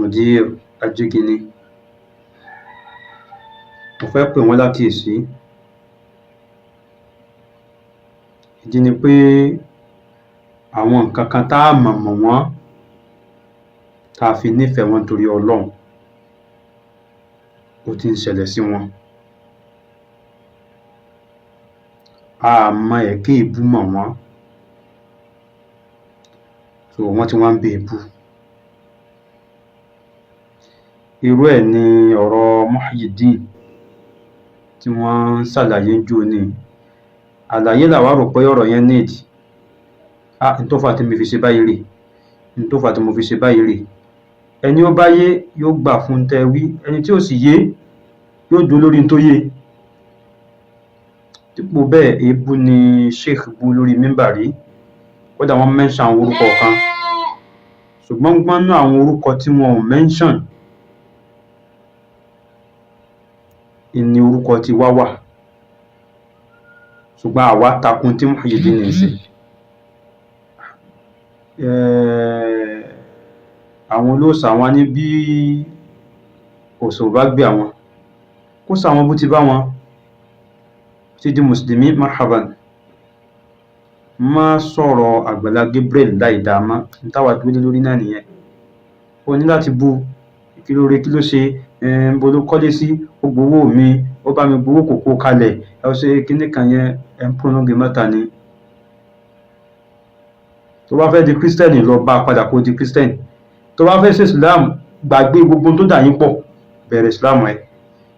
Mudir Ajígini. Mo fẹ́ pè wọ́n lákìyèsí. Ìdí ni pé àwọn nǹkan kan tá a mọ̀ mọ̀ wọ́n, tá a fi nífẹ̀ẹ́ wọn torí Ọlọ́run, ó ti ń ṣẹlẹ̀ sí wọn. A mọ ẹ̀kẹ́ èébú mọ̀ wọ́n. So wọ́n ti wá ń bèébú. Irú ẹ̀ ni ọ̀rọ̀ Muhyiddin tí wọ́n ń ṣàlàyé ńjó ní. Àlàyé làwa rò pé ọ̀rọ̀ yẹn need. Ah, n tó fà á tí mi fi ṣe báyìí rèé, n tó fà á tí mo fi ṣe báyìí rèé. Ẹni ó bá yé yóò gbà fún un tẹ́ ẹ wí, ẹni tí ò sì yé yóò dúró lórí n tó yé e. Dípò bẹ́ẹ̀, èébú ni Sheikh bú lórí mímbàrí. Kódà wọ́n mention àwọn orúkọ kan. Ṣùgbọ́n gbọ́n nínú àwọn orúkọ tí wọn ò mention ni orúkọ tiwa wà. Ṣùgbọ́n àwa takò tí Muhyiddin ń ṣe. Àwọn olóòṣà wọn ní bí òòṣà ò bá gbé àwọn, kó sàwọn bó ti bá wọn. Ti di Mùsùlùmí, marhaban. Má sọ̀rọ̀ Àgbàlá Gabriel láì dáa mọ́. N táwa dúró lé lórí náà nìyẹn. O ní láti bú u, kí ló rí, kí ló ṣe, níbo ló kọ́lé sí, ó gbowó mi, ó bá mi gbowó kò kó kalẹ̀, ó ṣe kinní kan yẹn, ẹ̀ ń prolong matter ni. Tó bá fẹ́ di Kírísítẹ́nì, lọ bá a padà kó di Kírísítẹ́nì. Tó bá fẹ́ ṣe Islam, gbàgbé gbogbo ohun tó dà yín pọ̀, bẹ̀rẹ̀ Islam ẹ̀.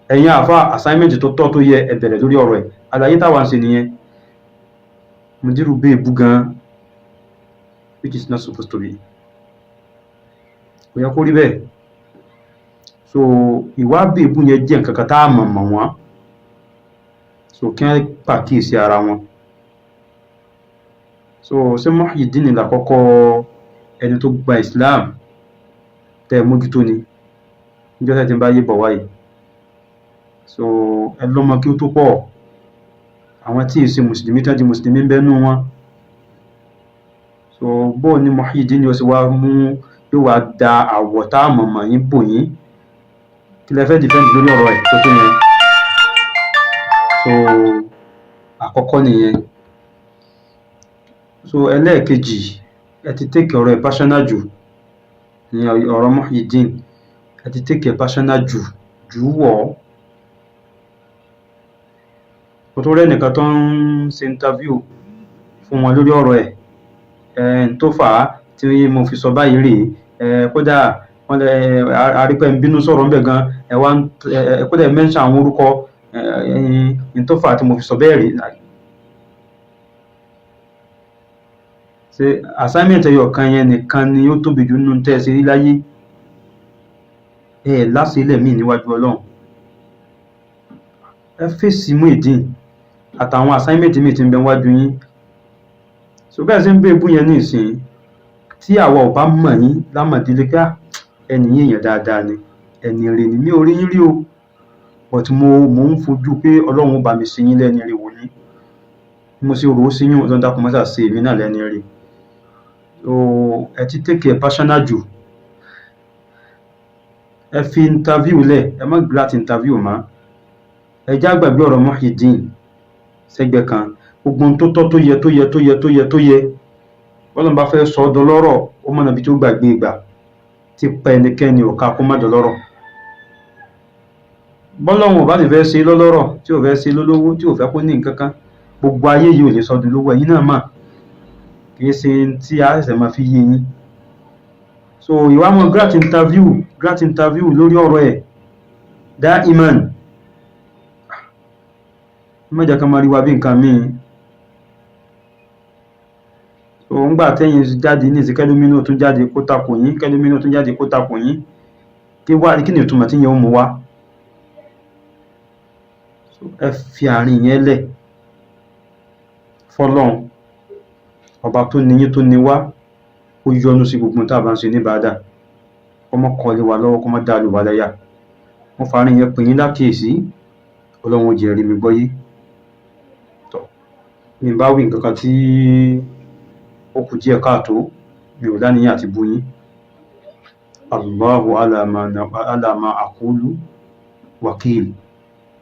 Ẹ̀yin àáfàá, assignment tó tọ́ tó yẹ, ẹ bẹ̀rẹ̀ lórí ọ̀rọ̀ ẹ̀. Àlàyé táwa ń ṣe nìyẹn. Mudiru bèébú gan-an, which is not supposed to be. Kò yẹ kó rí bẹ́ẹ̀. So ìwà bèébú yẹn jẹ́ nǹkan kan tá a mọ̀ mọ̀ wọ́n. So kí wọ́n pàkíyèsí ara wọn. So ṣé Muhyiddin làkọ́kọ́ ẹni tó gba Islam tẹ́ ẹ mójútó ni? Níjọ́ tẹ́ ẹ ti ń bá yé bọ̀ wáyìí. So ẹ lọ́mọ kí ó tó pọ̀. Àwọn tí ì ṣe Mùsùlùmí tán di Mùsùlùmí ń bẹ nínú wọn. So bó o ní Muhyiddin ó ṣe wá mú yóò wá da àwọ̀ tá a mọ̀ mọ̀ yín bò yín. Kí lẹ fẹ́ defend lórí ọ̀rọ̀ ẹ̀ tó tó yẹn? So àkọ́kọ́ nìyẹn. So ẹlẹ́ẹ̀kejì, ẹ ti take ọ̀rọ̀ ẹ̀ personal jù. Ìyẹn ọ̀rọ̀ Muhyiddin. Ẹ ti take ẹ̀ personal jù, jù ú wọ̀ ọ́. Mo tún rẹ́nìkan tó ń ṣe interview fún wọn lórí ọ̀rọ̀ ẹ̀. N tó fà á tí mo fi sọ báyìí rèé. Kódà wọ́n lẹ a rí pé ẹ ń bínú sọ̀rọ̀ ńbẹ̀ gan. Ẹ wá ń kódà ẹ mention àwọn orúkọ, n tó fà á tí mo fi sọ bẹ́ẹ̀ rèé. Ṣé assignment ẹyọ kan yẹn nìkan ni ó tóbi jù nínú tẹ́ ẹ ṣe rí láyé? Ẹ ẹ̀ láṣìílẹ̀ míì níwájú Ọlọ́run. Ẹ fèsì Muhyiddin àtàwọn assignment míì tí ń bẹ níwájú yín. So bẹ́ẹ̀ ṣe ń bèébú yẹn nísìnyí, tí àwa ò bá mọ̀ yín lámọ̀délé pé ah ẹni yìí èèyàn dáadáa ni, ẹni ire ni, mi ò rí yín rí o. But mo ń fojú pé Ọlọ́run ó bá mi ṣe yín lẹ́ni ire wò yín. Bí mo ṣe rò ó sí yín, Ọlọ́run dákun má ṣáà ṣe èmi náà lẹ́ni ire. So ẹ ti take ẹ̀ personal jù. Ẹ fi interview lẹ̀, ẹ má grant interview mọ́. Ẹ já gbàgbé ọ̀rọ̀ Muhyiddin sẹ́gbẹ̀ẹ́ kan. Gbogbo ohun tó tọ́ tó yẹ tó yẹ tó yẹ tó yẹ tó yẹ. Bọ́lọ́run bá fẹ́ sọ ọ́ dọlọ́rọ̀, ó mọ̀nà ibi tí ó gbà gbé e gbà. Tí pa ẹnikẹ́ni ò ká kó má dọlọ́rọ̀. Bọ́lọ́run ò bá sì fẹ́ ṣe é lọ́lọ́rọ̀, tí ò fẹ́ ṣe é lólówó, tí ò fẹ́ kó ní nǹkan kan, gbogbo ayé yìí ò lè sọ ọ́ dolówó. Ẹ̀yin náà mọ̀. Kì í ṣe tí a ṣẹ̀ṣẹ̀ máa fi yé yín. So ìwà mọ́ grant interview lórí ọ̀rọ̀ ẹ̀. Dá iman. Má jẹ́ ká máa rí wa bí nǹkan míì. So ńgbà tẹ́yin jáde ní ìsìn kẹ́lómi náà tún jáde kó takò yín, kẹ́lómi náà tún jáde kó takò yín. Kí wá kí ni ìtumọ̀ tí yẹn ó mú wá? So ẹ fi àárín yẹn lẹ̀ fọ́lọ́run. Ọba tó ní yín tó ní wá, ó yọ́nú sí gbogbo ohun tá a bá ń ṣe ní ìbádà. Kó má kọ́ lé wa lọ́wọ́, kó má dá lù wá láyà. Mo fàárín yẹn pè yín lákìyèsí. Ọlọ́run ó jẹ́ ẹ rí mi gbọ́ yé. Tọ́, mi bá wí nǹkan kan tí ó kù díẹ̀ káàtó, mi ò láníyàn àti bú yín. Allahu ala ma aqulu wakil,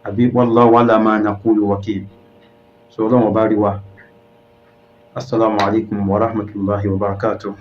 àbí wallahu ala ma naqulu wakil. So Ọlọ́run Ọba rí wa. Assalamu alaikum wa rahmatullahi wa barakatuh.